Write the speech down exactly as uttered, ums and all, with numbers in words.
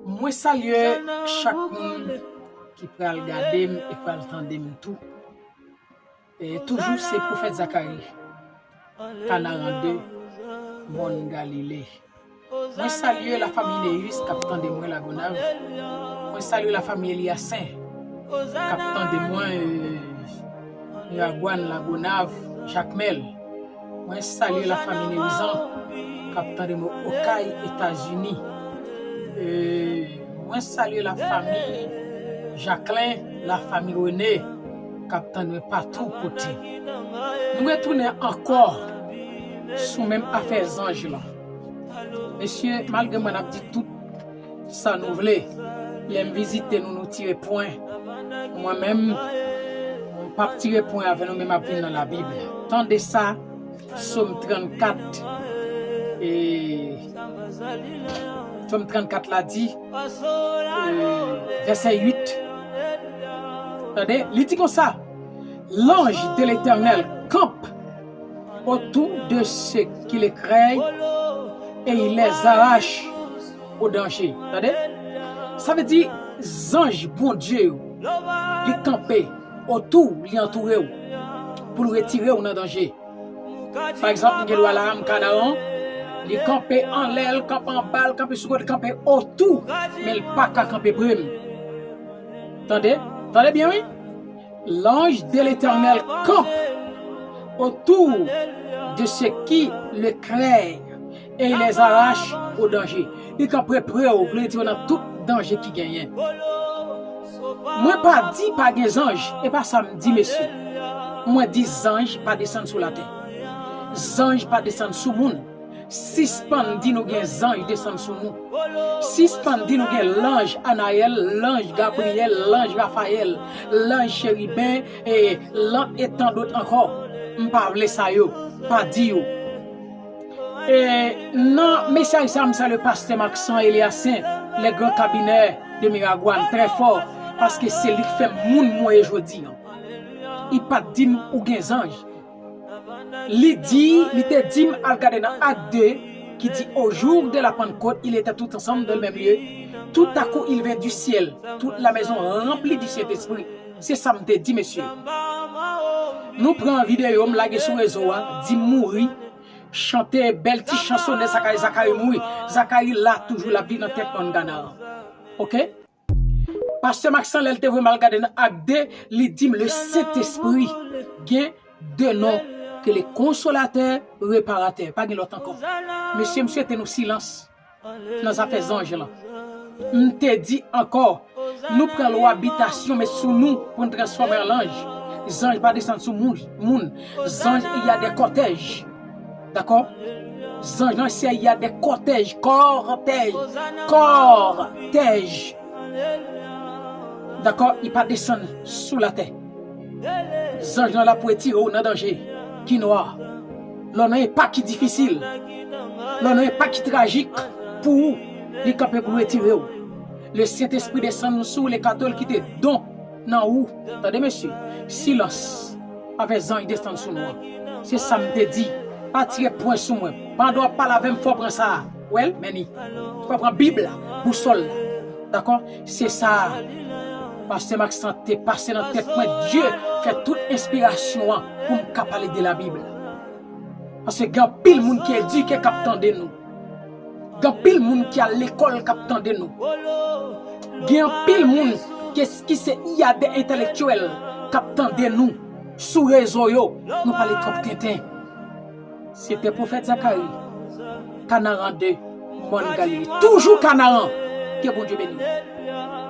Mwen salye chak moun ki pral gade m e pral tande m tou. E toujou se Pwofèt Zakari, Kanaran de, Mòn Galile. Mwen salye lafanmi Neus k ap tande mwen Lagonav. Mwen salye lafanmi Eliasen k ap tande mwen, e, Miragwàn, Lagonav, Jakmèl. Mwen salye lafanmi Nerizan k ap tande mwen Okay, Etazini. E, mwen salye lafanmi Jaklen, lafanmi Rene k ap tande mwen patou kote. Nou retounen ankò sou menm afè zanj lan. Mesye, malgre mwen ap di tout sa nou vle, lè m vizite nou, nou tire pwen. Mwen menm, m p ap tire pwen avè nou, men m ap vin nan Labib. Tande sa, Sòm trannkat, e, Sòm trannkat la di, e, vèsè uit. Tande, li di konsa, L'ange de l'Éternel campe autour de ceux qui le craignent et il les arrache au danger. Tande? Sa vle di, zanj Bondye yo, li kanpe otou, li antoure w, pou l retire w nan danje. Pa egzanp, m gen dwa la, m Kanaran, li kanpe anlè, l kanpe anba, l kanpe sou kote, l kanpe otou, men l pa ka kanpe pre m. Tande? Tande byen, wi. L'ange de l'Éternel campe autour de ceux qui le craignent et il les arrache au danger. Li kanpe pre w, pou l retire w nan tout danje ki genyen. Mwen pa di pa gen zanj, e pa sa m di, mesye. Mwen di zanj pa desann sou latè. Zanj pa desann sou moun. Sispann di nou gen zanj desann sou nou. Sispann di nou gen lanj Anayèl, lanj Gabriyèl, lanj Rafayèl, lanj Cheriben, e lan-, e tan dòt ankò. M pa vle sa yo. Pa di yo. E nan mesaj sa, m salye pastè Maxan Eliasen, le gran kabinè de Miragwàn, trè fò, paske se li k fè m moun mwen ye jodi an. Li pa t di m ou gen zanj. Li di, li te di m al gade nan Ak de, ki di, au jour de la Pentecôte, ils étaient tous ensemble dans le même lieu. Tout à coup, il vint du ciel. Toute la maison remplie du Saint-Esprit. Se sa m te di, mesye. Nou pran videyo, m lage sou rezo a, di m mouri, chante bèl ti chansonèt Zakari, Zakari mouri. Zakari la, toujou l ap viv nan tèt mòn Kanaran. Oke? Pastè Maxan, lè l te voye m al gade nan Ak de, li di m, le Sentespri gen de non, ke le Konsolatè, Reparatè. Pa gen lòt ankò. Mesye, m swete nou silans nan zafè zanj lan. M te di ankò, nou pran lwa bitasyon met sou nou pou n transfòme an lanj. Zanj pa desann sou moun. Moun. Zanj, il y a des cortèges. Dakò? Zanj lan, se, il y a des cortèges. Cortège. Cortège. Dakò? Li pa desann sou latè. Zanj lan la pou retire w nan danje ki nwa. Lè w nan epa ki difisil, lè w nan epa ki trajik pou ou, li kanpe pou retire w. Le Sentespri desann sou ou, le katòl kite don nan ou. Tande, mesye, silans avè zanj desann sou nou an. Se sa m te di. Pa tire pwen sou mwen. Pandan w ap pale avè m, fò w pran sa a. Wè l, men li. Fò w pran Bib la, bousòl la. Dakò? Se sa a. Pastè Maxan te pase nan tèt mwen, Dye fè tout enspirasyon an pou m ka pale de Labib la. Paske gen anpil moun ki edike k ap tande nou. Gen anpil moun ki al lekòl k ap tande nou. Gen anpil moun ki, ki se, il y a des intellectuels k ap tande nou sou rezo yo. Nou pale twòp tenten. Se te Pwofèt Zakari, Kanaran de, Mòn Galile. Toujou Kanaran. Ke Bondye beni w.